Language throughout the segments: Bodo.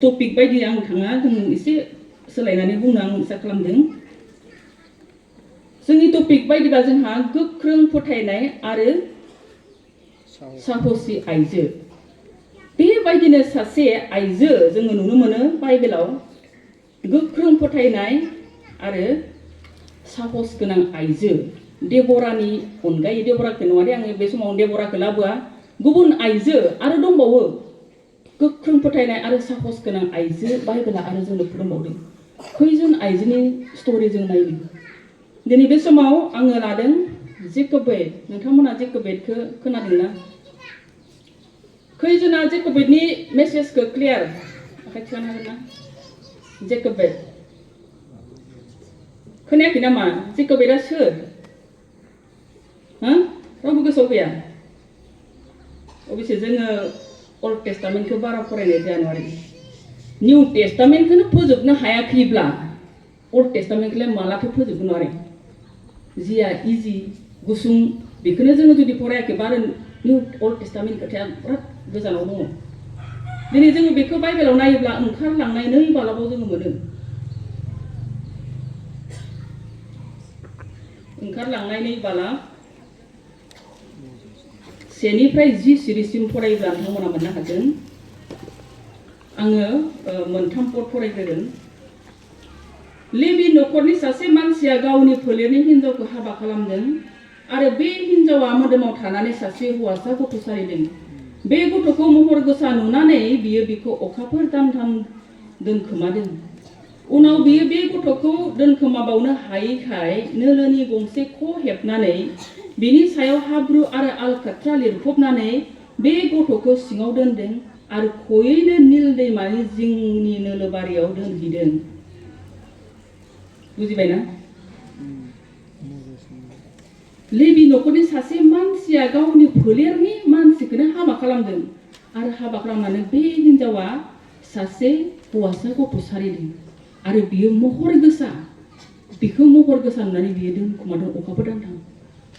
टपिक बायदि आं थाङा जों एसे सोलायनानै बुंनो आं इसा खालामदों। जोंनि टपिक बायदिबा जोंहा गोख्रों फोथायनाय आरो साहसि आइजो। बेबायदिनो सासे आइजो जोङो नुनो मोनो बाइबेलाव गोख्रों फोथायनाय आरो साहस गोनां आइजो। देबरानि अनगायै देबराखौ नङा दे आङो बे समाव देबराखौ लाबोआ, गुबुन आइजो आरो दंबावो गोख्रों फोथायनाय आरो साहस गोनां आइजो बाइबेला आरो जोंनो फोरोंबावदों। खैजोन आइजोनि स्ट'रि जों नायनो दिनै बे समाव आङो लादों जेकोबेद। नोंथांमोना जेकोबेदखौ खोनादोंना? खैजोना जेकोबेदनि मेसेजखौ क्लियार आखाइ थिखांनो हागोन ना? जेकोबेद खोनायाखै नामा? जेकोबेदआ सोर? रावबो गोसोआव गैया? अबयसे जोङो अल्ड टेस्टामेन्टखौ बारा फरायनाय जाया नङा। निउ टेस्टामेन्टखौनो फोजोबनो हायाखैब्ला अल्ड टेस्टामेन्टखौलाय मालाथो फोजोबगोन आरो? जिया इजि गुसुं बेखौनो जोङो जुदि फरायाखैबा आरो निउ अल्ड टेस्टामेन्ट खोथाया बिराद गोजानाव दङ। दिनै जोङो बेखौ बाइबेलाव नायोब्ला ओंखारलांनाय 2 बालाबाव जोङो मोनो। ओंखारलांनाय 2 बालाब 1निफ्राय 10 सिरिसिम फरायोब्ला नोंथांमोना मोननो हागोन। आङो 3 पद फरायग्रोगोन। लेबि न'खरनि सासे मानसिया गावनि फोलेरनि हिन्जावखौ हाबा खालामदों आरो बे हिन्जावा मोदोमाव थानानै सासे हौवासा गथ' सारिदों। बे गथ'खौ महर गोसा नुनानै बियो बिखौ अखाफोर दानथाम दोनखोमादों। उनाव बियो बे गथ'खौ दोनखोमाबावनो हायैखाय नोलोनि गंसे ख' हेबनानै बिनि सायाव हाब्रु आरो आलकाट्रा लिरफबनानै बे गथ'खौ सिङाव दोनदों आरो खयैनो नील दैमानि जिंनि नोलोबारियाव दोनहैदों। बुजिबायना? लेबि न'खरनि सासे मानसिया गावनि फोलेरनि मानसिखौनो हाबा खालामदों आरो हाबा खालामनानै बे हिन्जावा सासे हौवासा गथ' सारिदों आरो बियो महर गोसा। बिखौ महर गोसा नुनानै बियो दोनखोमादों अखाफोर दानथाम।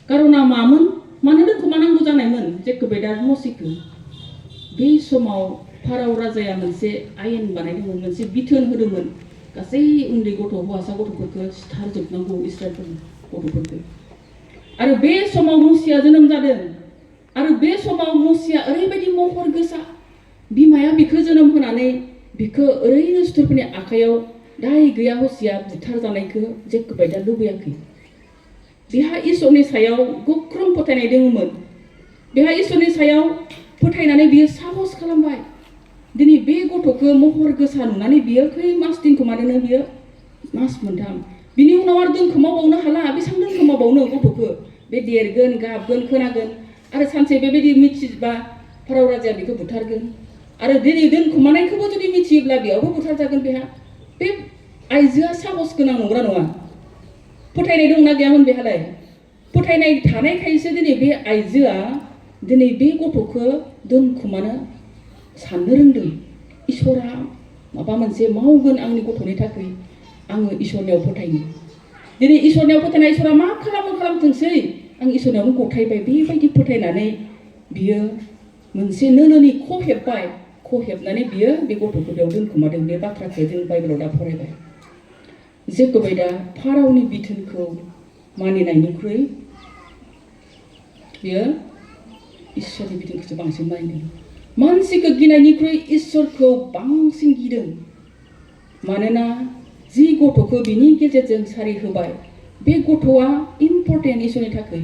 कारना मामोन? मानो दोनखोमानांगौ जानायमोन जेकोबेदआ मसेखौ? बे समाव फाराव राजाया मोनसे आयेन बानायदोंमोन, मोनसे बिथोन होदोंमोन। गासै उन्दै गथ' हौवासा गथ'फोरखौ सिथारजोबनांगौ इस्राएलफोरनि गथ'फोरखौ। आरो बे समाव मसिया जोनोम जादों आरो बे समाव मसिया ओरैबायदि महर गोसा। बिमाया बिखौ जोनोम होनानै बिखौ ओरैनो सुथुरफोरनि आखायाव दाय गैया हसिया बुथार जानायखौ जेकोबेदआ लुबैयाखै। बेहा इसोरनि सायाव गोख्रों फोथायनाय दङमोन। बेहा इसोरनि सायाव फोथायनानै बियो साहस खालामबाय। दिनै बे गथ'खौ महर गोसा नुनानै बियो खै मास दोनखोमादोंनो? बियो मास 3। बिनि उनाव आरो दोनखोमाबावनो हाला। बेसेबां दोनखोमाबावनो गथ'खौ? बे देरगोन, गाबगोन, खोनागोन आरो सानसे बेबायदि मिथिबा फाराव राजाया बेखौ बुथारगोन। आरो दिनै दोनखोमानायखौबो जुदि मिथियोब्ला बेयावबो बुथारजागोन। बेहा बे आइजोआ साहस गोनां नंगौना नङा? फोथायनाय दंना गैयामोन बेहालाय? फोथायनाय थानायखायसो दिनै बे आइजोआ दिनै बे गथ'खौ दोनखोमानो साननो रोंदों। इसोरा माबा मोनसे मावगोन आंनि गथ'नि थाखाय, आङो इसोरनियाव फोथायनो। दिनै इसोरनियाव फोथायनाय, इसोरा मा खालामो खालामथोंसै, आं इसोरनियावनो गथायबाय। बेबायदि फोथायनानै बियो मोनसे नोलोनि ख' हेबबाय। ख' हेबनानै बियो बे गथ'खौ बेयाव दोनखोमादों। बे बाथ्राखौ जों बाइबेलाव दा फरायबाय। जेकोबेदआ फारावनि बिथोनखौ मानिनायनिख्रुइ बियो इसोरनि बिथोनखौसो बांसिन मानिदों। मानसिखौ गिनायनिख्रुइ इसोरखौ बांसिन गिदों। मानोना जि गथ'खौ बिनि गेजेरजों सारि होबाय, बे गथ'आ इम्परटेन्ट इसोरनि थाखाय।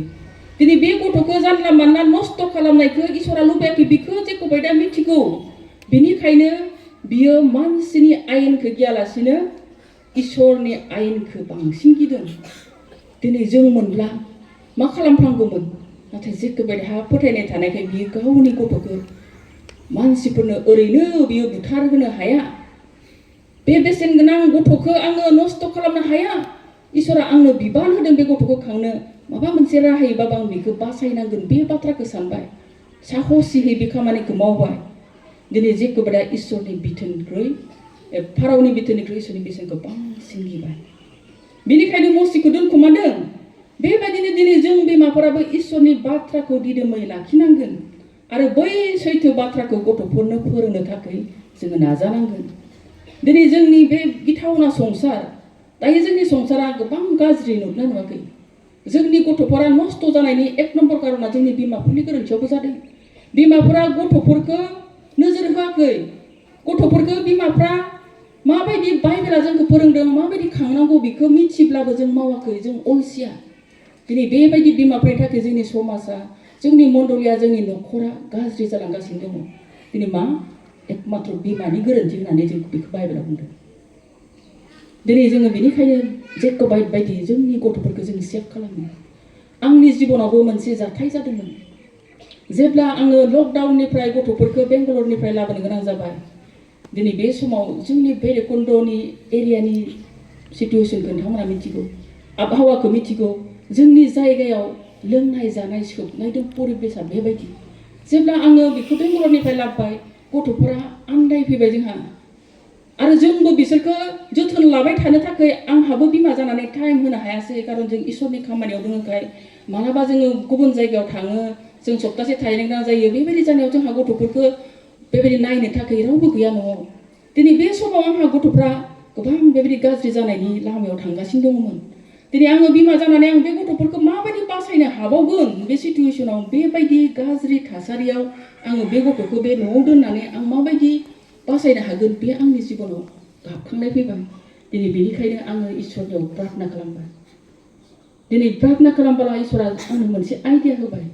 दिनै बे गथ'खौ जानला मानला नस्थ' खालामनायखौ इसोरा लुबैयाखै। बेखौ जेकोबेदआ मिथिगौ। बेनिखायनो बियो मानसिनि आयेनखौ गियालासिनो इसोरनि आयेनखौ बांसिन गिदों। दिनै जों मोनब्ला मा खालामफ्लांगौमोन? नाथाय जेकोबेदहा फोथायनाय थानायखाय बियो गावनि गथ'खौ मानसिफोरनो ओरैनो बियो बुथार होनो हाया। बे बेसेन गोनां गथ'खौ आङो नस्थ' खालामनो हाया। इसोरा आंनो बिबान होदों बे गथ'खौ खांनो। माबा मोनसे राहायैबाबो आं बेखौ बासायनांगोन। बे बाथ्राखौ सानबाय। साहसियै बे खामानिखौ मावबाय। दिनै जेकोबेदआ इसोरनि बिथोननिख्रुइ फारावनि बिथोननिख्रुइ इसोरनि बेसेनखौ बांसिन गिबाय। बेनिखायनो मसिखौ दोनखोमादों। बेबायदिनो दिनै जों बिमाफोराबो इसोरनि बाथ्राखौ दिदोमै लाखिनांगोन आरो बै सैथो बाथ्राखौ गथ'फोरनो फोरोंनो थाखाय जोङो नाजानांगोन। दिनै जोंनि बे गिथावना संसार दायो जोंनि संसारा गोबां गाज्रि नुदोंना नुवाखै जोंनि गथ'फोरा नस्थ' जानायनि एक नम्बर कारना जोंनि बिमाफोरनि गोरोन्थियावबो जादों बिमाफोरा गथ'फोरखौ नोजोर होआखै गथ'फोरखौ बिमाफ्रा माबायदि बाइबेला जोंखौ फोरोंदों माबायदि खांनांगौ बेखौ मिथिब्लाबो जों मावाखै जों अलसिया दिनै बेबायदि बिमाफोरनि थाखाय जोंनि समाजा जोंनि मण्डलिया जोंनि न'खरा गाज्रि जालांगासिनो दङ दिनै मा एकमात्र बिमानि गोरोन्थि होननानै जों बेखौ बाइबेलाव बुंदों दिनै जोङो बेनिखायनो जेकबाइट बायदि जोंनि गथ'फोरखौ जों सेभ खालामो आंनि जिबनावबो मोनसे जाथाय जादोंमोन जेब्ला आङो लकडाउननिफ्राय गथ'फोरखौ बेंगालरनिफ्राय लाबोनो गोनां जाबाय दिनै बे समाव जोंनि भैरबकुन्दनि एरियानि सिटुवेसनखौ नोंथांमोना मिथिगौ आबहावाखौ मिथिगौ जोंनि जायगायाव लोंनाय जानाय सोबनाय दं परिबेसा बेबायदि जेब्ला आङो बेखौ बेंगालरनिफ्राय लाबोबाय गथ'फोरा आन्दायफैबाय जोंहा आरो जोंबो बिसोरखौ जोथोन लाबाय थानो थाखाय आंहाबो बिमा जानानै टाइम होनो हायासै खारन जों इसोरनि खामानियाव दङखाय मालाबा जोङो गुबुन जायगायाव थाङो जों सप्तासे थाहैनो गोनां जायो बेबायदि जानायाव जोंहा गथ'फोरखौ बेबायदि नायनो थाखाय रावबो गैया न'आव दिनै बे समाव आंहा गथ'फ्रा गोबां बेबायदि गाज्रि जानायनि लामायाव थांगासिनो दङमोन दिनै आङो बिमा जानानै आं बे गथ'फोरखौ माबायदि बासायनो हाबावगोन बे सिटुवेसनाव बेबायदि गाज्रि थासारियाव आङो बे गथ'खौ बे न'आव दोननानै आं माबायदि बासायनो हागोन बे आंनि जिबनाव गाबखांनाय फैबाय दिनै बेनिखायनो आङो इसोरनियाव प्रार्थना खालामबाय दिनै प्रार्थना खालामब्ला इसोरा आंनो मोनसे आइडिया होबाय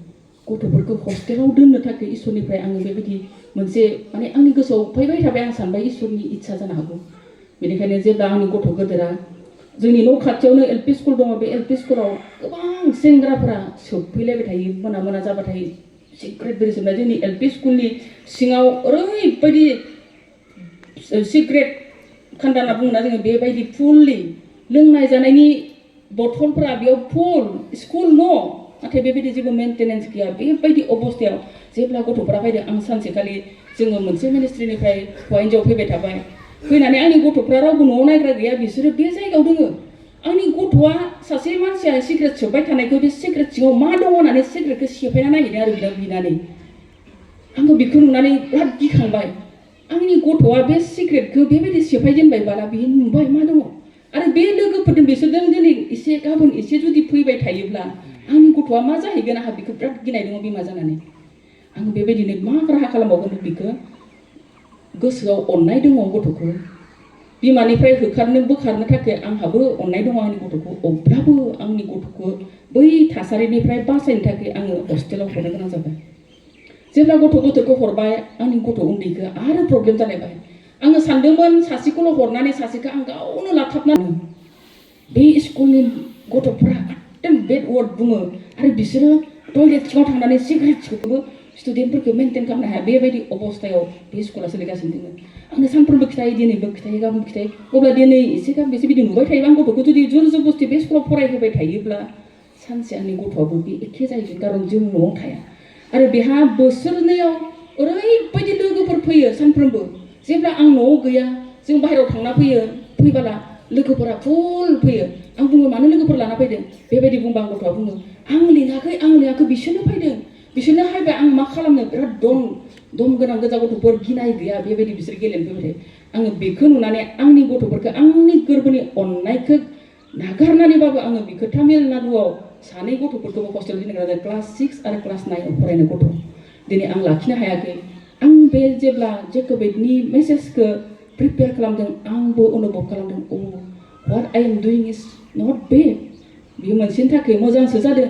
गथ'फोरखौ हस्टेलाव दोननो थाखाय इसोरनिफ्राय आङो बेबायदि मोनसे माने आंनि गोसोआव फैबाय थाबाय आं सानबाय इसोरनि इच्छा जानो हागौ बेनिखायनो जेब्ला आंनि गथ' गोदोरा जोंनि न' खाथियावनो एलपि स्कुल दङ बे एलपि स्कुलाव गोबां सेंग्राफोरा सोबफैलायबाय थायो मोना मोना जाबाथाय सिगारेट बिरि सोबनाय जोंनि एलपि स्कुलनि सिङाव ओरैबायदि सिगारेट खान्दा होनना बुङोना जोङो बेबायदि फुललि लोंनाय जानायनि बथलफोरा बेयाव फुल स्कुल न' नाथाय बेबायदि जेबो मेन्टेनेन्स गैया बेबायदि अबस्थायाव जेब्ला गथ'फोरा फैदों आं सानसेखालि जोङो मोनसे मिनिस्ट्रिनिफ्राय हौवा हिन्जाव फैबाय थाबाय फैनानै आंनि गथ'फ्रा रावबो न'आव नायग्रा गैया बिसोरो बे जायगायाव दोङो आंनि गथ'आ सासे मानसिया सिगारेट सोबबाय थानायखौ बे सिगारेट सिङाव मा दङ होननानै सिगारेटखौ सेफायना नागिरदों आरो बिनाव बिनानै आंखौ बेखौ नुनानै बिराद गिखांबाय आंनि गथ'आ बे सिगारेटखौ बेबायदि सेफायजेनबायबाला बियो नुबाय मा दङ आरो बे लोगोफोरजों बिसोरजों दिनै एसे गाबोन एसे जुदि फैबाय थायोब्ला आंनि गथ'आ मा जाहैगोन आंहा बेखौ बिराद गिनाय दङ बिमा जानानै आं बेबायदिनो मा राहा खालामबावगोन बेखौ गोसोआव अननाय दङ गथ'खौ बिमानिफ्राय बोखारनो थाखाय आंहाबो अननाय दङ आंनि गथ'खौ अब्लाबो आंनि गथ'खौ बै थासारिनिफ्राय बासायनो थाखाय आङो हस्टेलाव हरनो गोनां जाबाय जेब्ला गथ'खौ हरबाय आंनि गथ' उन्दैखौ आरो प्रब्लेम जालायबाय आङो सानदोंमोन सासेखौल' हरनानै सासेखौ आं गावनो लाथाबनानै बे स्कुलनि गथ'फोरा एकदम बेड वार्ड बुङो आरो बिसोरो टयलेट सिङाव थांनानै सिगारेट सोबो स्टुडेन्टफोरखौ मेनटेन खालामनो हाया बेबायदि अबस्थायाव बे स्कुला सोलिगासिनो दङ आङो सानफ्रोमबो खिथायो दिनैबो खिथायो गाबोन खिथायो अब्ला दिनै एसे गाबोन एसे बिदि नुबाय थायोबा आं गथ'खौ जुदि जोर जबस्थि बे स्कुलाव फरायहोबाय थायोब्ला सानसे आंनि गथ'आबो बे एखे जाहैगोन खारन जों न'आव थाया आरो बेहा बोसोरनैयाव ओरैबायदि लोगोफोर फैयो सानफ्रोमबो जेब्ला आं न'आव गैया जों बाहेरायाव थांना फैबाला लोगोफोरा फुल फैयो आं बुङो मानो लोगोफोर लाना फैदों बेबायदि बुंबा आं गथ'आ बुङो आं लिङाखै बिसोरनो फैदों बिसोरनो हायबाय आं मा खालामनो बिराद दम गोनां गोजा गथ'फोर गिनाय गैया बेबायदि बिसोर गेलेनो फैबाय आङो बेखौ नुनानै आंनि गथ'फोरखौ आंनि गोरबोनि अननायखौ नागारनानैबाबो आङो बेखौ तामिलनाडुआव सानै गथ'फोरखौबो हस्टेल दोननो गोनां जादों क्लास 6 आरो क्लास 9 आव फरायनाय गथ' दिनै आं लाखिनो हायाखै आं बे जेब्ला जेकबाइटनि मेसेजखौ प्रिपेयार खालामदों आंबो अनुभब खालामदों what I am doing is not bad बेयो मोनसेनि थाखाय मोजांसो जादों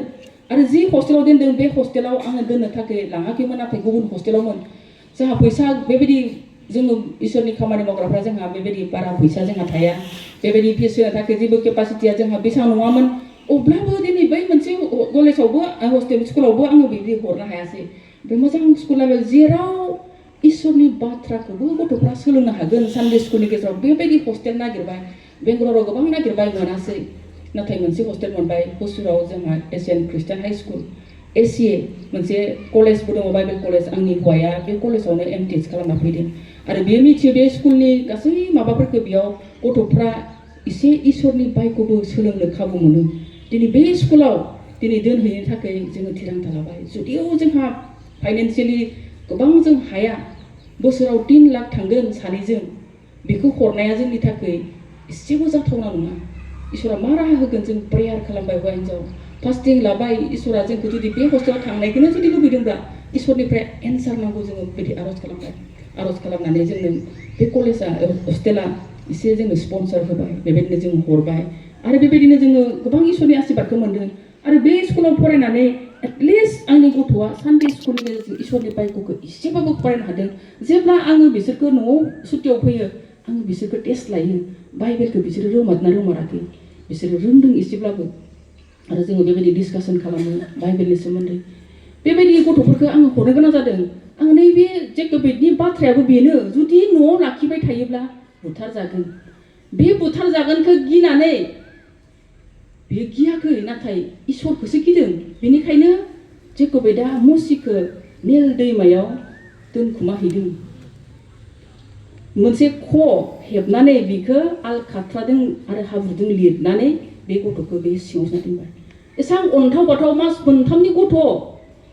आरो जि हस्टेलाव दोनदों बे हस्टेलाव आङो दोननो थाखाय लाङाखैमोन नाथाय गुबुन हस्टेलावमोन जोंहा फैसा बेबायदि जोङो इसोरनि खामानि मावग्राफ्रा जोंहा बेबायदि बारा फैसा जोंहा थाया बेबायदि फिस होनो थाखाय जेबो केपासिटिया जोंहा बेसेबां नङामोन अब्लाबो दिनै बै मोनसे कलेजावबो हस्टेल स्कुलावबो आङो बिदि हरनो हायासै बे मोजां स्कुल लेभेल जेराव इसोरनि बाथ्राखौबो गथ'फ्रा सोलोंनो हागोन सानडे स्कुलनि गेजेराव बेबायदि हस्टेल नागिरबाय बेंगालराव गोबां नागिरबाय मोनासै नाथाय मोनसे हस्टेल मोनबाय हुसुराव जोंहा एसियान ख्रिस्टान हाइ स्कुल एसिए मोनसे कलेजबो दङ बाइबेल कलेज आंनि हौवाया बे कलेजावनो एमटिएस खालामना फैदों आरो बियो मिथियो बे स्कुलनि गासै माबाफोरखौ बेयाव गथ'फ्रा एसे इसोरनि बाइखौबो सोलोंनो खाबु मोनो दिनै बे स्कुलाव दिनै दोनहैनो थाखाय जोङो थिरांथा लाबाय जुदियाव जोंहा फाइनान्सियेलि गोबां जों हाया बोसोराव 3 लाख थांगोन सानैजों बेखौ हरनाया जोंनि थाखाय एसेबो जाथावना नङा इसोरा मा राहा होगोन जों प्रेयार खालामबाय हौवा हिन्जाव फास्टिं लाबाय इसोरा जोंखौ जुदि बे हस्टेलाव थांनायखौनो जुदि लुबैदोंब्ला इसोरनिफ्राय एन्सार नांगौ जोङो बेबायदि आर'ज खालामबाय आर'ज खालामनानै जोंनो बे कलेजा हस्टेला एसे जोंनो स्पन्सर होबाय बेबायदिनो जों हरबाय आरो बेबायदिनो जोङो गोबां इसोरनि आशीर्बादखौ मोन्दों आरो बे स्कुलाव फरायनानै एटलिस्ट आंनि गथ'आ सानडे स्कुलनि गेजेरजों इसोरनि बाइबलखौ एसेबाबो फरायनो हादों जेब्ला आङो बिसोरखौ न'आव सुटियाव फैयो आङो बिसोरखौ टेस्ट लायो बाइबेलखौ बिसोरो रोंमारना रोंमाराखै बिसोरो रोंदों एसेब्लाबो आरो जोङो बेबायदि डिसकासन खालामो बाइबेलनि सोमोन्दै बेबायदि गथ'फोरखौ आङो हरनो गोनां जादों आं नैबे जेकबेदनि बाथ्रायाबो बेनो जुदि न'आव लाखिबाय थायोब्ला बुथारजागोन बे बुथारजागोनखौ गिनानै बेयो गियाखै नाथाय इसोरखौसो गिदों बेनिखायनो जेकबेदआ मसिखौ नेल दैमायाव दोनखुमा हैदों मोनसे ख' हेबनानै बेखौ आलखाथ्राजों आरो हाब्रुजों लिरनानै बे गथ'खौ बे सिङाव सोना दोनबाय एसां अन्थाव बाथाव मास मोनथामनि गथ'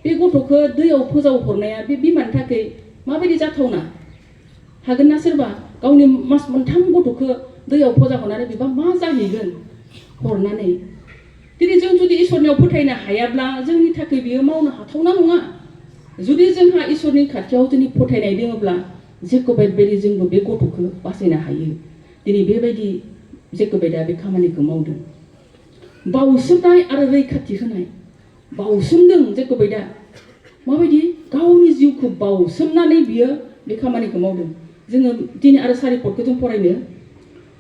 बे गथ'खौ दैयाव फोजावहरनाया बे बिमानि थाखाय माबायदि जाथावना हागोन ना सोरबा गावनि मास मोनथाम गथ'खौ दैयाव फोजावहरनानै बेबा मा जाहैगोन हरनानै दिनै जों जुदि इसोरनियाव फोथायनो हायाब्ला जोंनि थाखाय बियो मावनो हाथावना नङा जुदि जोंहा इसोरनि खाथियाव जोंनि फोथायनाय दङब्ला जेकबेद बायदि जोंबो बे गथ'खौ बासायनो हायो दिनै बेबायदि जेकबेदआ बे खामानिखौ मावदों बावसोमनाय आरो रैखाथि होनाय बावसोमदों जेकबेदआ माबायदि गावनि जिउखौ बावसोमनानै बियो बे खामानिखौ मावदों जोङो दिनै आरो सारिपदखौ जों फरायनो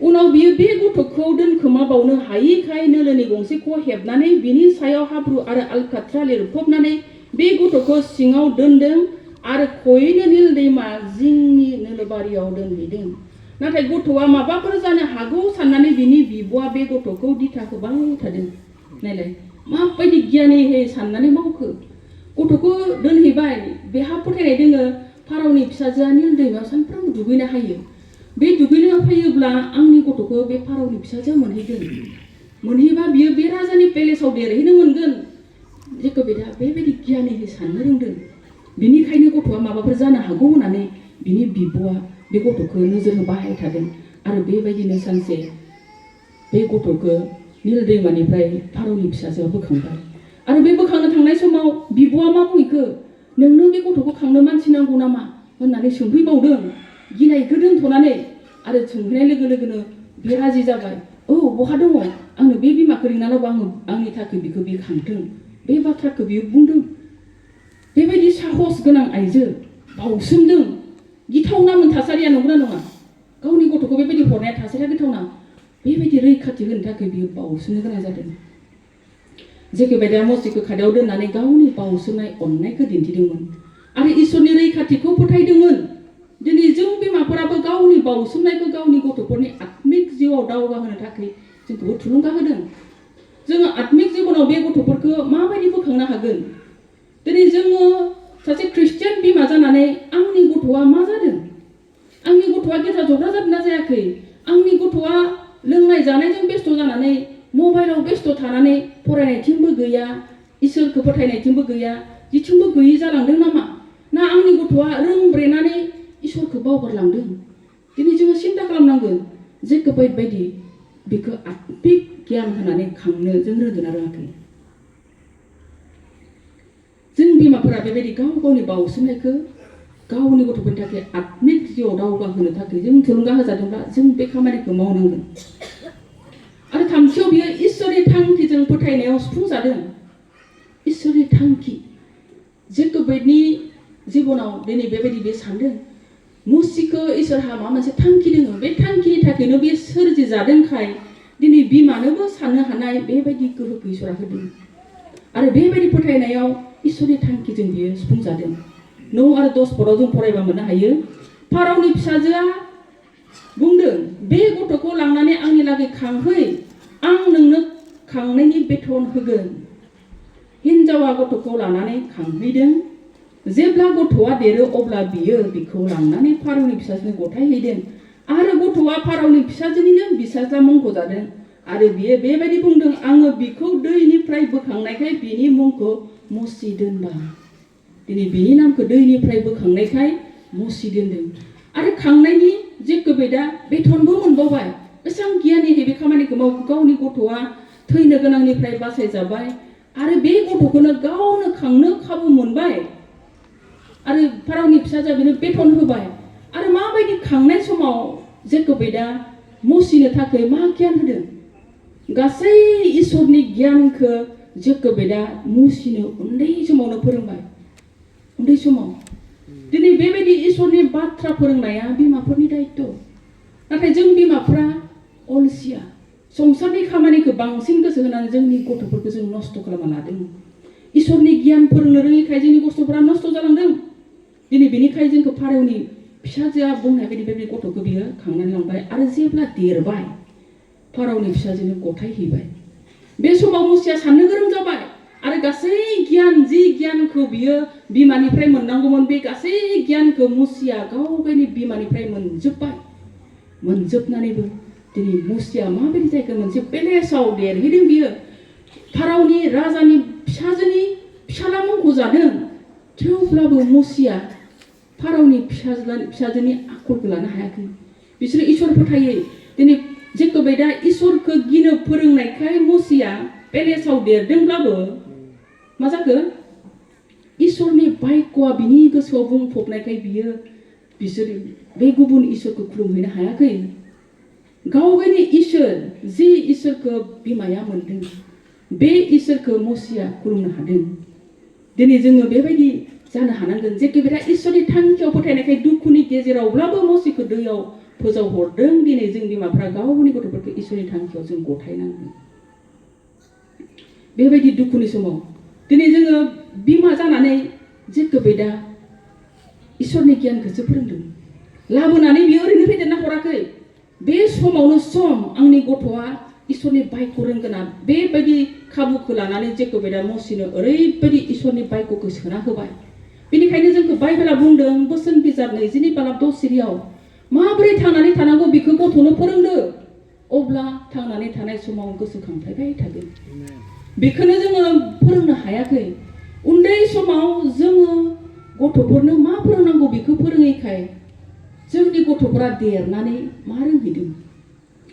उनाव बियो बे गथ'खौ दोनखोमाबावनो हायैखाय नोलोनि गंसेखौ हेबनानै बिनि सायाव हाब्रु आरो आलखाथ्रा लिरफबनानै बे गथ'खौ सिङाव दोनदों आरो खयैनो नील दैमा जिंनि नोलोबारियाव दोनहैदों नाथाय गथ'आ माबाफोर जानो हागौ साननानै बिनि बिब'आ बे गथ'खौ दिथा होबाय थादों नायलाय माबायदि गियानिहै साननानै मावखो गथ'खौ दोनहैबाय बेहा फोथायनाय दोङो फारावनि फिसाजोआ नील दैमायाव सानफ्रोमबो दुगैनो हायो बे दुगैनो फैयोब्ला आंनि गथ'खौ बे फारावनि फिसाजोआ मोनहैगोन मोनहैबा बियो बे राजानि पेलेसाव देरहैनो मोनगोन जेकबेदआ बेबायदि गियानिहै साननो रोंदों बिनिखायनो गथ'आ माबाफोर जानो हागौ होननानै बिनि बिब'आ बे गथ'खौ नोजोर होबाय थादों आरो बेबायदिनो सानसे बे गथ'खौ नील दैमानिफ्राय फारौनि फिसाजोआ बोखांबाय आरो बे बोखांनो थांनाय समाव बिब'आ मा बुंहैखो नोंनो बे गथ'खौ खांनो मानसि नांगौ नामा होननानै सोंफैबावदों गिनायखौ दोनथ'नानै आरो सोंहैनाय लोगो लोगोनो बे राजि जाबाय औ बहा दङ आंनो बे बिमाखौ लिंनानैबो आंनि थाखाय बिखौ बे खांथों बे बाथ्राखौ बियो बुंदों बेबायदि साहस गोनां आइजो बावसोमदों गिथावनामोन थासारिया नंगौना नङा गावनि गथ'खौ बेबायदि हरनाया थासारिया गिथावना बेबायदि रैखाथि होनो थाखाय बियो बावसोमनो गोनां जादों जेकबेदआ मसिखौ खादायाव दोननानै गावनि बावसोमनाय अननायखौ दिन्थिदोंमोन आरो इसोरनि रैखाथिखौ फोथायदोंमोन दिनै जों बिमाफोराबो गावनि बावसोमनायखौ गावनि गथ'फोरनि आत्मिक जिउआव दावगाहोनो थाखाय जोंखौबो थुलुंगा होदों जोङो आत्मिक जिबनाव बे गथ'फोरखौ माबायदि बोखांनो हागोन दिनै जोङो सासे ख्रिस्टियान बिमा जानानै आंनि गथ'आ मा जादों आंनि गथ'आ गेजा जब्रा जादों ना जायाखै आंनि गथ'आ लोंनाय जानायजों बेस्थ' जानानै मबाइलाव बेस्थ' थानानै फरायनायथिंबो गैया इसोरखौ फोथायनायथिंबो गैया जिथिंबो गैयि जालांदों नामा ना आंनि गथ'आ रोंब्रेनानै इसोरखौ बावगारलांदों दिनै जोङो सिन्था खालामनांगोन जेकबेद बायदि बेखौ आत्मिक गियान होनानै खांनो जों रोंदोंना रोङाखै जों बिमाफोरा बेबायदि गाव गावनि बावसोमनायखौ गावनि गथ'फोरनि थाखाय आत्मिक जिउआव दावगाहोनो थाखाय जों थुलुंगा होजादोंब्ला जों बे खामानिखौ मावनांगोन आरो थामथियाव बियो इसोरनि थांखिजों फोथायनायाव सुफुंजादों इसोरनि थांखि जेकबेदनि जिबनाव दिनै बेबायदि बे सानदों मुसिखौ इसोरहा माबा मोनसे थांखि दङ बे थांखिनि थाखायनो बे सोरजि जादोंखाय दिनै बिमानोबो साननो हानाय बेबायदि गोहोखौ इसोरा होदों आरो बेबायदि फोथायनायाव इसोरनि थांखिजों बियो सुफुंजादों 9 आरो 10 पदआव जों फरायबा मोननो हायो फारावनि फिसाजोआ बुंदों बे गथ'खौ लांनानै आंनि लागै खांहै आं नोंनो खांनायनि बेथन होगोन हिनजावा गथ'खौ लानानै खांहैदों जेब्ला गथ'आ देरो अब्ला बियो बिखौ लांनानै फारौनि फिसाजोनो गथायहैदों आरो गथ'आ फारौनि फिसाजोनिनो बिसाज्ला मुंख'जादों आरो बियो बेबायदि बुंदों आङो बिखौ दैनिफ्राय बोखांनायखाय बिनि मुंखौ मसि दोनबाय दिनै बिनि नामखौ दैनिफ्राय बोखांनायखाय मसि दोनदों आरो खांनायनि जेखौबायदा बेथनबो मोनबावबाय बेसेबां गियानिहै बे खामानिखौ मावो गावनि गथ'आ थैनो गोनांनिफ्राय बासायजाबाय आरो बे गथ'खौनो गावनो खांनो खाबु मोनबाय आरो फारावनि फिसाजोआ बेनो बेथन होबाय आरो माबायदि खांनाय समाव जेखौबायदा मसिनो थाखाय मा गियान होदों गासै इसोरनि गियानखौ जेखौबायदा मसिनो उन्दै समावनो फोरोंबाय उन्दै समाव दिनै बेबायदि इसोरनि बाथ्रा फोरोंनाया बिमाफोरनि दायित्व नाथाय जों बिमाफ्रा अलसिया संसारनि खामानिखौ बांसिन गोसो होनानै जोंनि गथ'फोरखौ जों नस्थ' खालामना लादों इसोरनि गियान फोरोंनो रोङैखाय जोंनि गथ'फोरा नस्थ' जालांदों दिनै बेनिखायनो जोंखौ फारौनि फिसाजोआ बुंनाय बायदि बेबायदि गथ'खौ बियो खांनानै लांबाय आरो जेब्ला देरबाय फारौनि फिसाजोनो गथाय हैबाय बे समाव मुसिया साननो गोरों जाबाय आरो गासै गियान जि गियानखौ बियो बिमानिफ्राय मोननांगौमोन बे गासै गियानखौ मुसिया गाव गावनि बिमानिफ्राय मोनजोब्बाय मोनजोबनानैबो दिनै मुसिया माबायदि जायगा मोनसे पेलेसाव देरहैदों बियो फारावनि राजानि फिसाजोनि फिसाला मुंखौ जादों थेवब्लाबो मुसिया फारावनि फिसाजोनि आखलखौ लानो हायाखै बिसोरो इसोर फोथायै दिनै जेखौबायदा इसोरखौ गिनो फोरोंनायखाय मुसिया पेलेसाव देरदोंब्लाबो मा जाखो इसोरनि बायक'आ बिनि गोसोआव बुंफबनायखाय बिसोर बे गुबुन इसोरखौ खुलुमहैनो हायाखै गाव गावनि इसोर जि इसोरखौ बिमाया मोनदों बे इसोरखौ मुसिया खुलुमनो हादों दिनै जोङो बेबायदि जानो हानांगोन जेखौबायदा इसोरनि थांखियाव फोथायनायखाय दुखुनि गेजेरावब्लाबो मुसिखौ दैयाव फोजावहरदों दिनै जों बिमाफ्रा गावनि गथ'फोरखौ इसोरनि थांखियाव जों गथायनांगोन बेबायदि दुखुनि समाव दिनै जोङो बिमा जानानै जेखौबायदा इसोरनि गियानखौसो फोरोंदों लाबोनानै बियो ओरैनो फेदेरना हराखै बे समावनो सम आंनि गथ'आ इसोरनि बायक' रोंगोना बेबायदि खाबुखौ लानानै जेखौबायदा मुसिनो ओरैबायदि इसोरनि बायक'खौ सोना होबाय बेनिखायनो जोंखौ बाइबेला बुंदों बोसोन बिजाब 20:10 सिरियाव माबोरै थांनानै थानांगौ बेखौ गथ'नो फोरोंदो अब्ला थांनानै थानाय समाव गोसोखांफ्लायबाय थागोन बेखौनो जोङो फोरोंनो हायाखै उन्दै समाव जोङो गथ'फोरनो मा फोरोंनांगौ बेखौ फोरोङैखाय जोंनि गथ'फोरा देरनानै मा रोंहैदों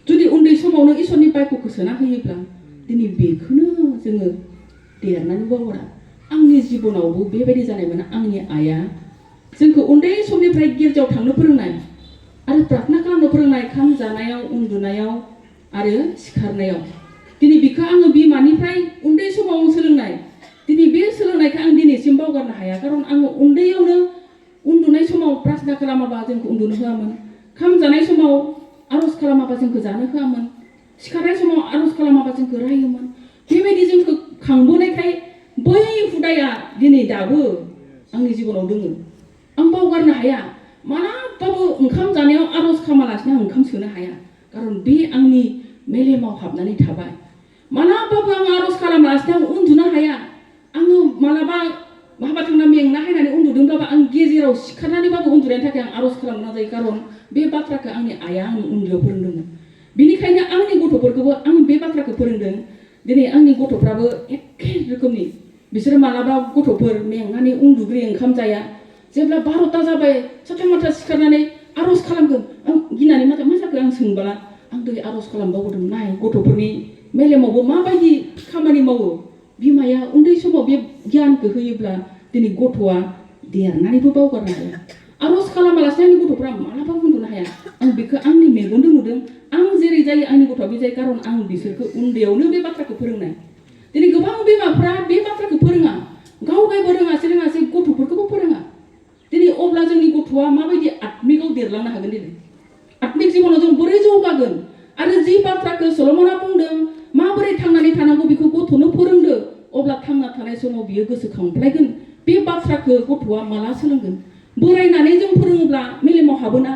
जुदि उन्दै समावनो इसोरनि बायक'खौ सोना होयोब्ला दिनै बेखौनो जोङो देरनानै बावगारा आंनि जिबनावबो बेबायदि जानायमोन आंनि आइया जोंखौ उन्दै समनिफ्राय गिर्जायाव थांनो फोरोंनाय आरो प्रार्थना खालामनो फोरोंनाय खाम जानायाव उन्दुनायाव आरो सिखारनायाव दिनै बेखौ आङो बिमानिफ्राय उन्दै समाव सोलोंनाय दिनै बे सोलोंनायखौ आं दिनैसिम बावगारनो हाया खारन आङो उन्दैयावनो उन्दुनाय समाव प्रार्थना खालामाबा जोंखौ उन्दुनो होआमोन खाम जानाय समाव आर'ज खालामाबा जोंखौ जानो होआमोन सिखारनाय समाव आर'ज खालामाबा जोंखौ रायोमोन बेबायदि जोंखौ खांबोनायखाय बै हुदाया दिनै दाबो आंनि जिबनाव दोङो आं बावगारनो हाया मालाबाबो ओंखाम जानायाव आर'ज खालामालासिनो आं ओंखाम सोनो हाया खारन बे आंनि मेलेमाव हाबनानै थाबाय मालाबाबो आं आर'ज खालामालासिनो आं उन्दुनो हाया आङो मालाबा बहाबा थांना मेंना हायनानै उन्दुदोंब्लाबो आं गेजेराव सिखारनानैबाबो उन्दुनायनि थाखाय आं आर'ज खालामनो जायो खारन बे बाथ्राखौ आंनि आइया आंनि उन्दैयाव फोरोंदोंमोन बेनिखायनो आंनि गथ'फोरखौबो आं बे बाथ्राखौ फोरोंदों दिनै आंनि गथ'फ्राबो एखे रोखोमनि बिसोरो मालाबा गथ'फोर मेंनानै उन्दुग्रोयो ओंखाम जाया जेब्ला 12ता जाबाय साथा माथा सिखारनानै आर'ज खालामगोन आं गिनानै मा जाखो आं सोंबोला आं दिनै आर'ज खालामबावदों नाय गथ'फोरनि मेलेमावबो माबायदि खामानि मावो बिमाया उन्दै समाव बे गियानखौ होयोब्ला दिनै गथ'आ देरनानैबो बावगारनो हाया आर'ज खालामालासिनो आंनि गथ'फ्रा मालाबा उन्दुनो हाया आं बेखौ आंनि मेगनजों नुदों आं जेरै जायो आंनि गथ'आ बे जायो खारन आं बिसोरखौ उन्दैयावनो बे बाथ्राखौ फोरोंनाय दिनै गोबां बिमाफ्रा बे बाथ्राखौ फोरोङा गावबो रोङासै गथ'फोरखौबो फोरोङा दिनै अब्ला जोंनि गथ'आ माबायदि आत्मिकआव देरलांनो हागोन दिनै आत्मिक जिबनाव जों बोरै जौगागोन आरो जि बाथ्राखौ सल'मना बुंदों माबोरै थांनानै थानांगौ बेखौ गथ'नो फोरोंदो अब्ला थांना थानाय समाव बियो गोसोखांफ्लायगोन बे बाथ्राखौ गथ'आ माला सोलोंगोन बोरायनानै जों फोरोङोब्ला मेलेमाव हाबोना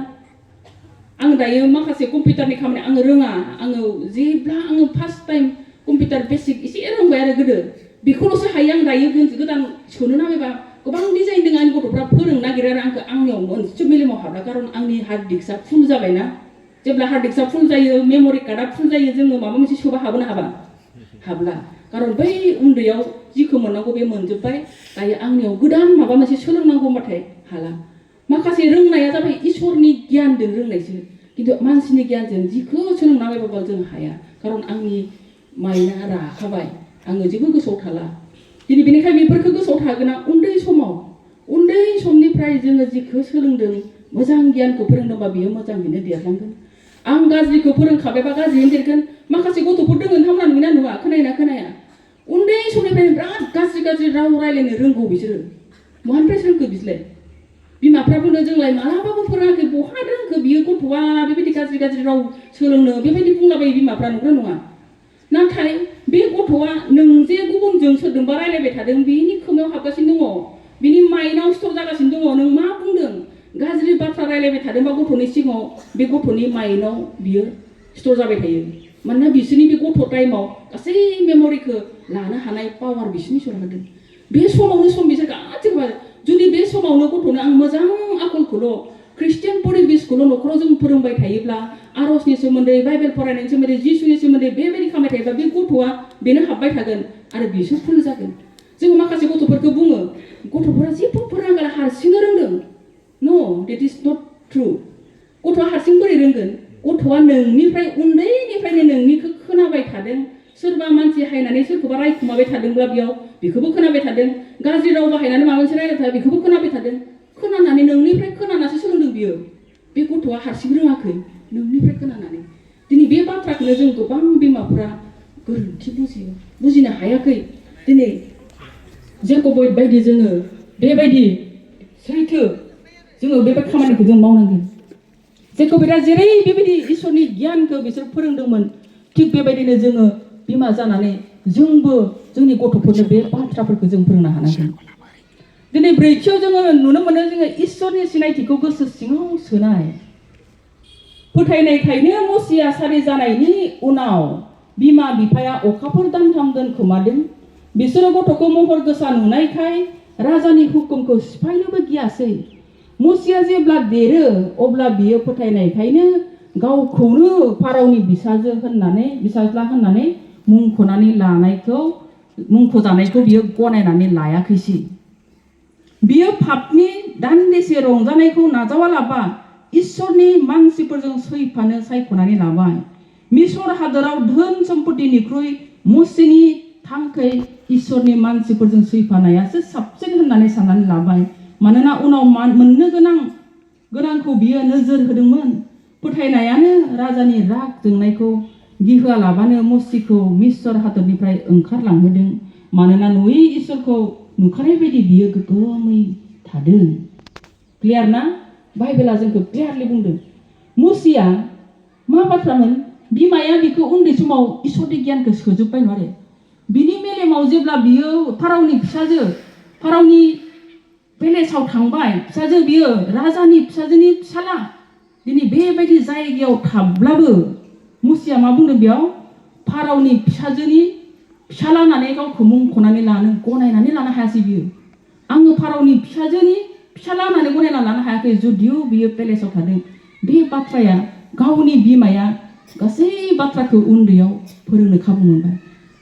आं दायो माखासे कम्पिउटारनि खामानि आङो रोङा आङो जेब्ला आङो फार्स्ट टाइम कम्पिउटार बेसिक एसे रोंबाय आरो गोदो बेखौल'सो हायो आं दायो गोदान सोनो नामायबा गोबां डिजाइन दङ आंनि गथ'फ्रा फोरोंनो नागिरो आरो आंखौ आंनियाव मोनसे मेलेमाव हाबला खारन आंनि हार्ड डिस्कआ फुल जाबायना जेब्ला हार्ड डिस्कआ फुल जायो मेम'रि कार्डआ फुल जायो जोङो माबा मोनसे सोबा हाबोना हाबला खारन बै उन्दैयाव जिखौ मोननांगौ बे मोनजोब्बाय दायो आंनियाव गोदान माबा मोनसे सोलोंनांगौ होनबाथाय हाला माखासे रोंनाया जाबाय इसोरनि गियानजों रोंनायसो खिन्थु मानसिनि गियानजों जिखौ सोलोंनानैबाबो जों हाया खारन आंनि माइना राखाबाय आङो जेबो गोसोआव थाला दिनै बेनिखायनो बेफोरखौ गोसोआव थागोना उन्दै समनिफ्राय जोङो जिखौ सोलोंदों मोजां गियानखौ फोरोंदोंबा बियो मोजाङैनो देरलांगोन आं गाज्रिखौ फोरोंखाबायबा गाज्रियैनो देरगोन माखासे गथ'फोर दङ नोंथांमोना नुयोना नुवा खोनाया उन्दै समनिफ्रायनो बिराद गाज्रि राव रायलायनो रोंगौ बिसोरो बहानिफ्राय सोलोंखो बिसोरलाय बिमाफ्रा बुङो जोंलाय मालाबाबो फोरोङाखै बहा रोंखो बियो गथ'आ बेबायदि गाज्रि राव सोलोंनो बेबायदि बुंलाबायो बिमाफ्रा नंगौना नङा नाथाय बे गथ'आ नों जे गुबुनजों सोरजोंबा रायलायबाय थादों बेनि खोमायाव हाबगासिनो दङ बिनि माइनाव स्टर जागासिनो दङ नों मा बुंदों गाज्रि बाथ्रा रायलायबाय थादोंबा गथ'नि सिगाङाव बे गथ'नि माइनाव बियो स्टर जाबाय थायो मानोना बिसोरनि बे गथ' टाइमाव गासै मेम'रिखौ लानो हानाय पावार बिसोरनि इसोरा होदों बे समावनो सम बिसोर गासैबो जुदि बे समावनो गथ'नो आं मोजां आखलखौल' ख्रिस्टियान परिबेसखौल' न'खराव जों फोरोंबाय थायोब्ला आरजनि सोमोन्दै बाइबेल फरायनायनि सोमोन्दै जिसुनि सोमोन्दै बेबायदि खालामबाय थायोब्ला बे गथ'आ बेनो हाबबाय थागोन आरो बिसोर फुल जागोन जों माखासे गथ'फोरखौ बुङो गथ'फोरा जेबो फोरोंगारा हारसिंनो रोंदों know that is not true गथ'आ हारसिं बोरै रोंगोन गथ'आ नोंनिफ्राय उन्दैनिफ्रायनो नोंनिखौ खोनाबाय थादों सोरबा मानसि हायनानै सोरखौबा रायखुमाबाय थादोंब्ला बेखौबो खोनाबाय थादों गाज्रि राव बाहायनानै माबा मोनसे रायलायबाय थादों बेखौबो खोनाबाय थादों खोनानानै नोंनिफ्राय खोनानासो सोलोंदों बियो बे गथ'आ हारसिं रोङाखै नोंनिफ्राय खोनानानै दिनै बे बाथ्राखौनो जों गोबां बिमाफ्रा गोरोन्थि बुजिनो हायाखै दिनै जेकब बायदि जोङो बेबायदि सैथो जोङो बेबायदि खामानिखौ जों मावनांगोन जेकबआ जेरै बेबायदि इसोरनि गियानखौ बिसोर फोरोंदोंमोन थिग बेबायदिनो जोङो बिमा जानानै जोंबो जोंनि गथ'फोरनो बे बाथ्राफोरखौ जों फोरोंनो हानांगोन दिनै ब्रैथियाव जोङो नुनो मोनो जोङो इसोरनि सिनायथिखौ गोसो सिङाव सोनाय फोथायनायखायनो मसिया सारि जानायनि उनाव बिमा बिफाया अखाफोर दानथाम दोनखोमादों बिसोरो गथ'खौ महर गोसा नुनायखाय राजानि हुकुमखौ सिफायनोबो गियासै मसिया जेब्ला देरो अब्ला बियो फोथायनायखायनो गावखौनो फारावनि फिसाज्ला होननानै मुंख'जानायखौ बियो गनायनानै लायाखैसै बियो पापनि दान्दिसे रंजानायखौ नाजावालाबा इसोरनि मानसिफोरजों सैफानो सायख'नानै लाबाय मिसर हादोराव धोन सम्पतिनिख्रुइ मसिनि थांखै इसोरनि मानसिफोरजों सैफानायासो साबसिन होननानै साननानै लाबाय मानोना उनाव मोननो गोनांखौ बियो नोजोर होदोंमोन फोथायनायानो राजानि राग जोंनायखौ गिहोआलाबानो मसिखौ मिसर हादोरनिफ्राय ओंखारलांहोदों मानोना नुयै इसोरखौ नुखानाय बायदि बियो गोग्गोमै थादों क्लियार ना बाइबेला जोंखौ क्लियारलि बुंदों मसिया मा बाथ्रामोन बिमाया बिखौ उन्दै समाव इसोरनि गियानखौ सोजोबबाय नङा आरो बिनि मेलेमाव जेब्ला बियो फारावनि पेलेसाव थांबाय फिसाजो बियो राजानि फिसाजोनि फिसाला दिनै बेबायदि जायगायाव थाब्लाबो मसिया मा बुंदों बेयाव फारावनि फिसाजोनि फिसाला होननानै गावखौ मुंख'नानै गनायनानै लानो हायासै बियो आङो फारावनि फिसाजोनि फिसाला होननानै गनायना लानो हायाखै जुदियो बियो पेलेसाव थादों बे बाथ्राया गावनि बिमाया गासै बाथ्राखौ उन्दैयाव फोरोंनो खाबु मोनबाय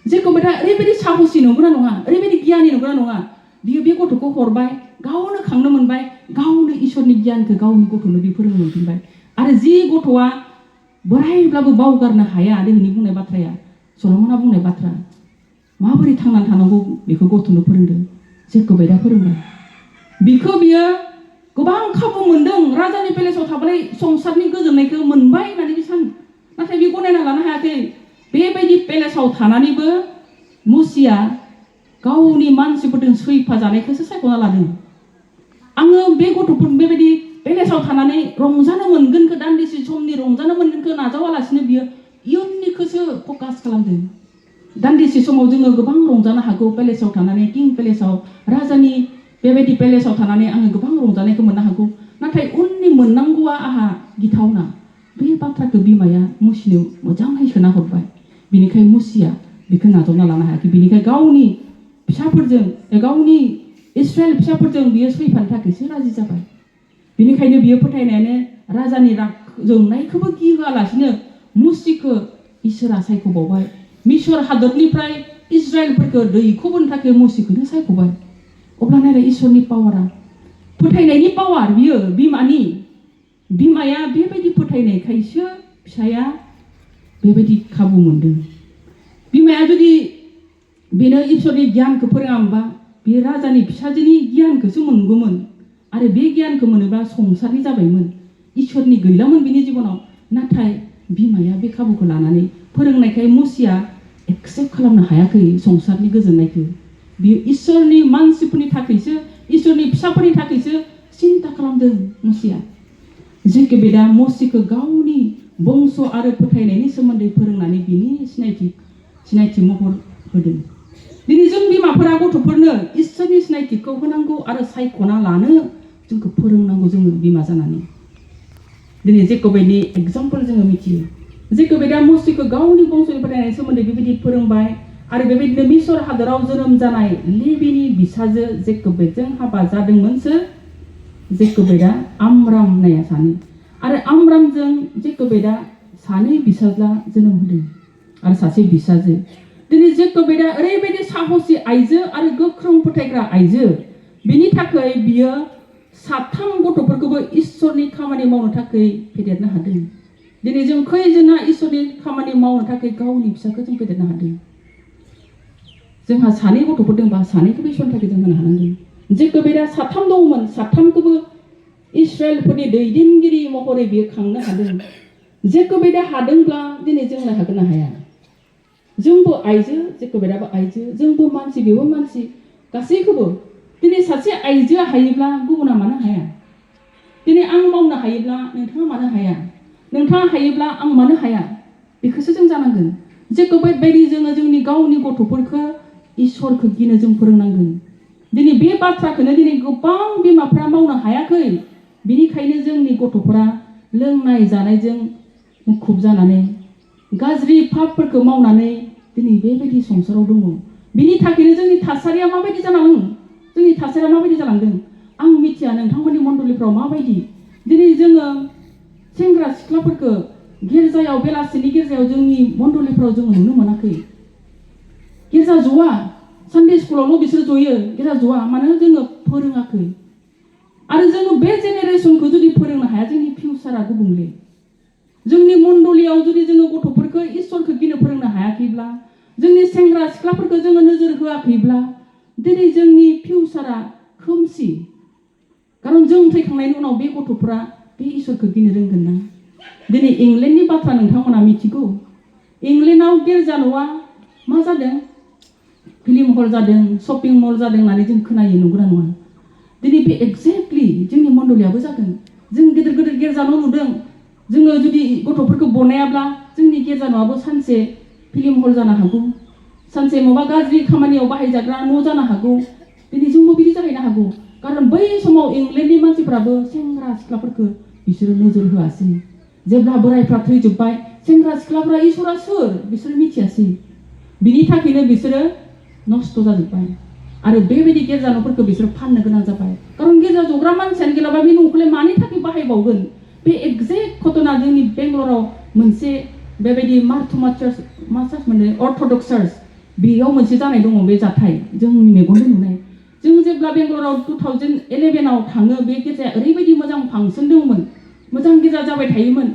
जेखौ दा ओरैबायदि साहसि नंगौना नङा ओरैबायदि गियानि नंगौना नङा बियो बे गथ'खौ हरबाय गावनो खांनो मोनबाय गावनो इसोरनि गियानखौ गावनि गथ'नो बे फोरोंनो मोनफिनबाय आरो जि गथ'आ बोरायब्लाबो बावगारनो हाया दिनैनि बुंनाय बाथ्राया सल'मना बुंनाय बाथ्रा माबोरै थांनानै थानांगौ बेखौ गथ'नो फोरोंदों जेखौ दा फोरोंबाय बिखौ बियो गोबां खाबु मोनदों राजानि पेलेसाव थाबाय संसारनि गोजोननायखौ मोनबाय होननानै सानो नाथाय बे गनायना लानो हायाखै बेबायदि पेलेसाव थानानैबो मसिया गावनि मानसिफोरजों सैफा जानायखौसो सायख'ना लादों आङो बे गथ'फोर बेबायदि पेलेसाव थानानै रंजानो मोनगोनखौ दान्दिसे समनि रंजानो मोनगोनखौ नाजावालासिनो बियो इयुननिखौसो फकास खालामदों दान्दिसे समाव जोङो गोबां रंजानो हागौ पेलेसाव थानानै किं पेलेसाव राजानि बेबायदि पेलेसाव थानानै आङो गोबां रंजानायखौ मोननो हागौ नाथाय उननि मोननांगौआ आहा गिथावना बे बाथ्राखौ बिमाया मुसिनो मोजाङै सोना हरबाय बिनिखायनो मुसिया बेखौ नाजावना लानो हायाखै बिनिखायनो गावनि इस्राएल फिसाफोरजों बियो सैफानो थाखायसो राजि जाबाय बिनिखायनो बियो फोथायनायानो राजानि राग जोंनायखौबो गिहोआलासिनो मुसिखौ इसोरा सायख'बावबाय मिसर हादरनिफ्राय इस्राएलफोरखौ दैखोबोनो थाखाय मुसिखौनो सायख'बाय अब्ला नायलाय इसोरनि पावारा फोथायनायनि पावार बियो बिमानि बिमाया बेबायदि फोथायनायखायसो फिसाया बेबायदि खाबु मोनदों बिमाया जुदि बेनो इसोरनि गियानखौ फोरोङामोनबा बे राजानि फिसाजोनि गियानखौसो मोनगौमोन आरो बे गियानखौ मोनोबा संसारनि जाबायमोन इसोरनि गैलामोन बिनि जिबनाव नाथाय बिमाया बे खाबुखौ लानानै फोरोंनायखाय मसिया एक्सेप्ट खालामनो हायाखै संसारनि गोजोननायखौ बियो इसोरनि मानसिफोरनि थाखायसो इसोरनि फिसाफोरनि थाखायसो सिन्ता खालामदों मसिया जेकेबेदआ मसिखौ गावनि बंस आरो फोथायनायनि सोमोन्दै फोरोंनानै बिनि सिनायथि महर होदों दिनै जों बिमाफोरा गथ'फोरनो इसोरनि सिनायथिखौ होनांगौ आरो सायख'ना लानो जोंखौ फोरोंनांगौ जोङो बिमा जानानै दिनै जेकबेदनि एग्जाम्पल जोङो मिथियो जेकबेदआ मसिखौ गावनि बंसनि फोथायनायनि सोमोन्दै बेबायदि फोरोंबाय आरो बेबायदिनो मिसर हादराव जोनोम जानाय लेबिनि बिसाजो जेकबेदजों हाबा जादोंमोनसो जेकबेदआ आमराम होननाया सानै आरो आमरामजों जेकबेदआ सानै बिसाज्ला जोनोम होदों आरो सासे बिसाजो दिनै जेकबेदआ ओरैबायदि साहसि आइजो आरो गोख्रों फोथायग्रा आइजो बिनि थाखाय बियो साथाम गथ'फोरखौबो इसोरनि खामानि मावनो थाखाय फेदेरनो हादों दिनै जों खैजना इसोरनि खामानि मावनो थाखाय गावनि फिसाखौ जों फेदेरनो हादों जोंहा सानै गथ'फोर दंबा सानैखौबो इसोरनि थाखाय जों होनो हानांगोन जेकबेदआ साथाम दंमोन साथामखौबो इस्राएलफोरनि दैदेनगिरि महरै बियो खांनो हादों जेकबेदआ हादोंब्ला दिनै जोंलाय हागोन ना हाया जोंबो आइजो जेकबेदआबो आइजो जोंबो मानसि बेबो मानसि गासैखौबो दिनै सासे आइजोआ हायोब्ला गुबुना मानो हाया दिनै आं मावनो हायोब्ला नोंथाङा मानो हाया नोंथाङा हायोब्ला आं मानो हाया बेखौसो जों जानांगोन जेकबेद बायदि जोङो जोंनि गावनि गथ'फोरखौ इसोरखौ गिनो जों फोरोंनांगोन दिनै बे बाथ्राखौनो दिनै गोबां बिमाफ्रा मावनो हायाखै बिनिखायनो जोंनि गथ'फोरा लोंनाय जानायजों मुखुब जानानै गाज्रि पापफोरखौ मावनानै दिनै बेबायदि संसाराव दङ बिनि थाखायनो जोंनि थासारिया माबायदि जालांदों जोंनि थासारिया माबायदि जालांदों आं मिथिया नोंथांमोननि मण्डलिफ्राव माबायदि दिनै जोङो सेंग्रा सिख्लाफोरखौ गिर्जायाव बेलासिनि गिर्जायाव जोंनि मण्डलिफ्राव जोङो नुनो मोनाखै गिर्जा ज'आ सानडे स्कुलावल' बिसोर जयो गिर्जा ज'आ मानो जोङो फोरोङाखै आरो जोङो बे जेनेरेसनखौ जुदि फोरोंनो हाया जोंनि फिउचारा गुबुंले जोंनि मण्डलियाव जुदि जोङो गथ'फोरखौ इसोरखौ गिनो फोरोंनो हायाखैब्ला जोंनि सेंग्रा सिख्लाफोरखौ जोङो नोजोर होआखैब्ला दिनै जोंनि फिउचारा खोमसि खारन जों थैखांनायनि उनाव बे गथ'फोरा बे इसोरखौ गिनो रोंगोन ना दिनै इंलेन्डनि बाथ्रा नोंथांमोना मिथिगौ इंलेन्डआव गिर्जा न'आ मा जादों फिल्म हल जादों शपिं मल जादों होननानै जों खोनायो नंगौना नङा दिनै बे एक्जेक्टलि जोंनि मण्डलियाबो जागोन जों गिदिर गिदिर गिर्जा न' नुदों जोङो जुदि गथ'फोरखौ बनायाब्ला जोंनि गिर्जा न'आबो सानसे फिल्म हल जानो हागौ सानसे माबा गाज्रि खामानियाव बाहायजाग्रा न' जानो हागौ दिनै जोंबो बिदि जाहैनो हागौ खारन बै समाव इंलेन्डनि मानसिफ्राबो सेंग्रा सिख्लाफोरखौ बिसोरो नोजोर होआसै जेब्ला बोरायफ्रा थैजोब्बाय सेंग्रा सिख्लाफ्रा इसोरा सोर बिसोर मिथियासै बिनि थाखायनो बिसोरो नस्थ' जाजोब्बाय आरो बेबायदि गिर्जा न'फोरखौ बिसोर फाननो गोनां जाबाय खारन गिर्जा जग्रा मानसियानो गैलाबा बे न'खौलाय मानि थाखाय बाहायबावगोन बे एक्जेक्ट घटना जोंनि बेंगलराव मोनसे बेबायदि मार्थमा चार्च मा चार्च मोनो अर्थ'डक्स चार्च बेयाव मोनसे जानाय दङ बे जाथाय जोंनि मेगनजों नुनाय जों जेब्ला बेंगलराव 2011आव थाङो बे गिर्जाया ओरैबायदि मोजां फांसन दंमोन मोजां गिर्जा जाबाय थायोमोन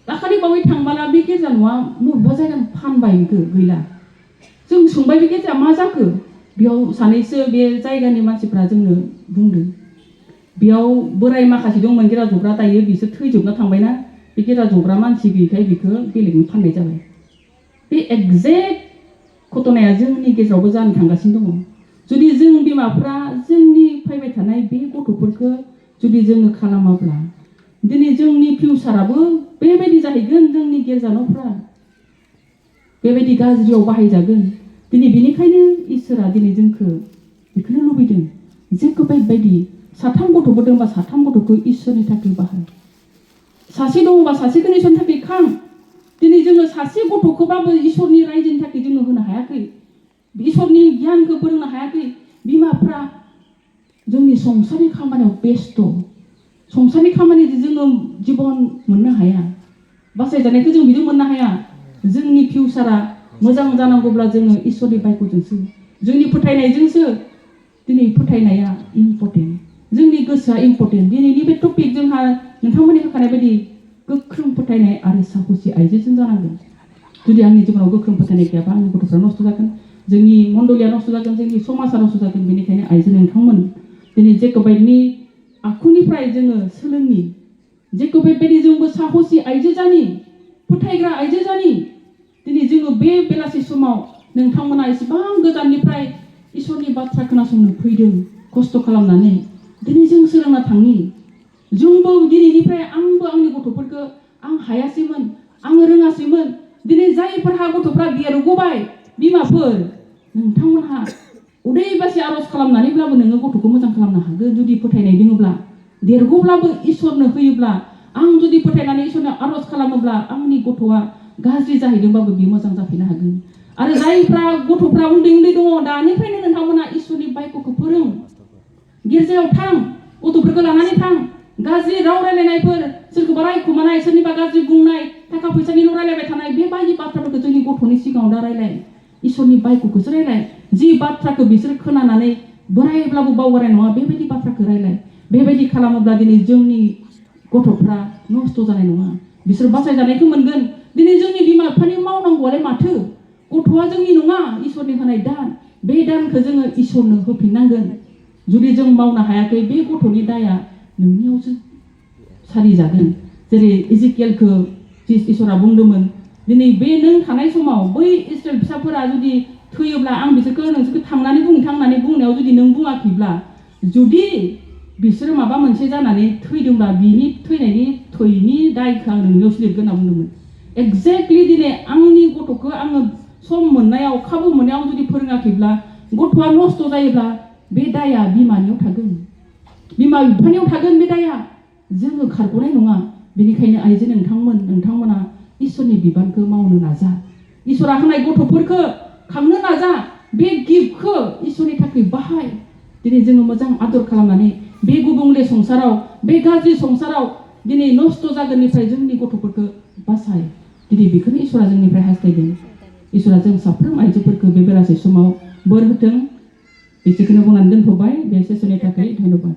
दाखालि बावै थांबाला बे गिर्जा न'आ बबेबा जायगायाव फानबाय बेखौ गैला जों सोंबाय बे गिर्जाया मा जाखो बेयाव सानैसो बे जायगानि मानसिफ्रा जोंनो बुंदों बेयाव बोराय माखासे दंमोन गिर्जा जग्रा दायो बिसोर थैजोबना थांबायना बे गिर्जा जग्रा मानसि गैयैखाय बेखौ बेलेगनो फाननाय जाबाय बे एक्जेक्ट घटनाया जोंनि गेजेरावबो जानो थांगासिनो दङ जुदि जों बिमाफ्रा जोंनि फैबाय थानाय बे गथ'फोरखौ जुदि जोङो खालामाब्ला दिनै जोंनि फिउचाराबो बेबायदि जाहैगोन जोंनि गिर्जा न'फ्रा बेबायदि गाज्रियाव बाहायजागोन दिनै बेनिखायनो इसोरा दिनै जोंखौ बेखौनो लुबैदों जेकबेद बायदि साथाम गथ'फोर दंबा साथाम गथ'खौ इसोरनि थाखाय बाहाय सासे दङबा सासेखौ इसोरनि थाखाय खां दिनै जोङो सासे गथ'खौबाबो इसोरनि रायजोनि थाखाय जोङो होनो हायाखै इसोरनि गियानखौ फोरोंनो हायाखै बिमाफ्रा जोंनि संसारनि खामानियाव बेस्थ' संसारनि खामानिजों जोङो जिबन मोननो हाया बासायजानायखौ जों बिदि मोननो हाया जोंनि फिउचारा मोजां जानांगौब्ला जोङो इसोरनि बायख'जोंसो जोंनि फोथायनायजोंसो दिनै फोथायनाया इम्परटेन्ट जोंनि गोसोआ इम्पर्टेन्ट दिनैनि बे टपिक जोंहा नोंथांमोननि होखानाय बायदि गोख्रों फोथायनाय आरो साहसि आइजोजों जानांगोन जुदि आंनि जिबनाव गोख्रों फोथायनाय गैयाबा आंनि गथ'फ्रा नस्थ' जागोन जोंनि मण्डलिया नस्थ' जागोन जोंनि समाजा नस्थ' जागोन बेनिखायनो आइजो नोंथांमोन दिनै जेकबाइटनि आखुनिफ्राय जोङो सोलोंनि जेकबाइट बायदि जोंबो साहसि आइजो जानि फोथायग्रा आइजो जानि दिनै जोङो बे बेलासि समाव नोंथांमोना एसेबां गोजाननिफ्राय इसोरनि बाथ्रा खोनासंनो फैदों खस्थ' खालामनानै दिनै जों सोलोंना थांनि जोंबो दिनैनिफ्राय आंबो आंनि गथ'फोरखौ आं हायासैमोन आङो रोङासैमोन दिनै जायफोरहा गथ'फ्रा देरगबाय बिमाफोर नोंथांमोनहा उदैबासि आर'ज खालामनानैब्लाबो नोङो गथ'खौ मोजां खालामनो हागोन जुदि फोथायनाय दङब्ला देरगब्लाबो इसोरनो होयोब्ला आं जुदि फोथायनानै इसोरनो आर'ज खालामोब्ला आंनि गथ'आ गाज्रि जाहैदोंबाबो बियो मोजां जाफैनो हागोन आरो जायफ्रा गथ'फ्रा उन्दै उन्दै दङ दानिफ्रायनो नोंथांमोना इसोरनि बायख'खौ फोरों गिर्जायाव थां गथ'फोरखौ लानानै थां गाज्रि राव रायलायनायफोर सोरखौबा रायखुमानाय सोरनिबा गाज्रि बुंनाय थाखा फैसानिल' रायलायबाय थानाय बेबायदि बाथ्राफोरखौ जोंनि गथ'नि सिगाङाव दा रायलाय इसोरनि बायख'खौसो रायलाय जि बाथ्राखौ बिसोर खोनानानै बोरायब्लाबो बावगारनाय नङा बेबायदि बाथ्राखौ रायलाय बेबायदि खालामोब्ला दिनै जोंनि गथ'फ्रा नस्थ' जानाय नङा बिसोर बासायजानायखौ मोनगोन दिनै जोंनि बिमा बिफानि मावनांगौआलाय माथो गथ'आ जोंनि नङा इसोरनि होनाय दान बे दानखौ जोङो इसोरनो होफिननांगोन जुदि जों मावनो हायाखै बे गथ'नि दाया नोंनियावसो सारिजागोन जेरै इजिकेलखौ इसोरा बुंदोंमोन दिनै बे नों थानाय समाव बै इस्राएल फिसाफोरा जुदि थैयोब्ला आं नोंसोरखौ थांनानै बुंनायाव जुदि नों बुङाखैब्ला जुदि बिसोरो माबा मोनसे जानानै थैदोंब्ला बिनि थैनि दायखौ आं नोंनियावसो लिरगोन होनना बुंदोंमोन एक्जेक्टलि दिनै आंनि गथ'खौ आङो सम मोननायाव खाबु मोननायाव जुदि फोरोङाखैब्ला गथ'आ नस्थ' जायोब्ला बे दाया बिमानियाव थागोन बिमा बिफानियाव थागोन बे दाया जोङो खारग'नाय नङा बेनिखायनो आइजो नोंथांमोना इसोरनि बिबानखौ मावनो नाजा इसोरा होनाय गथ'फोरखौ खांनो नाजा बे गिफ्टखौ इसोरनि थाखाय बाहाय दिनै जोङो मोजां आदर खालामनानै बे गुबुंले संसाराव बे गाज्रि संसाराव दिनै नस्थ' जागोननिफ्राय जोंनि गथ'फोरखौ बासाय दिनै बेखौनो इसोरा जोंनिफ्राय हास्थायदों इसोरा जों साफ्रोम आइजोफोरखौ बे बेलासि समाव बोर होथों बिसोरखौनो बुंनानै दोनथ'बाय बे सेसननि थाखाय धन्यबाद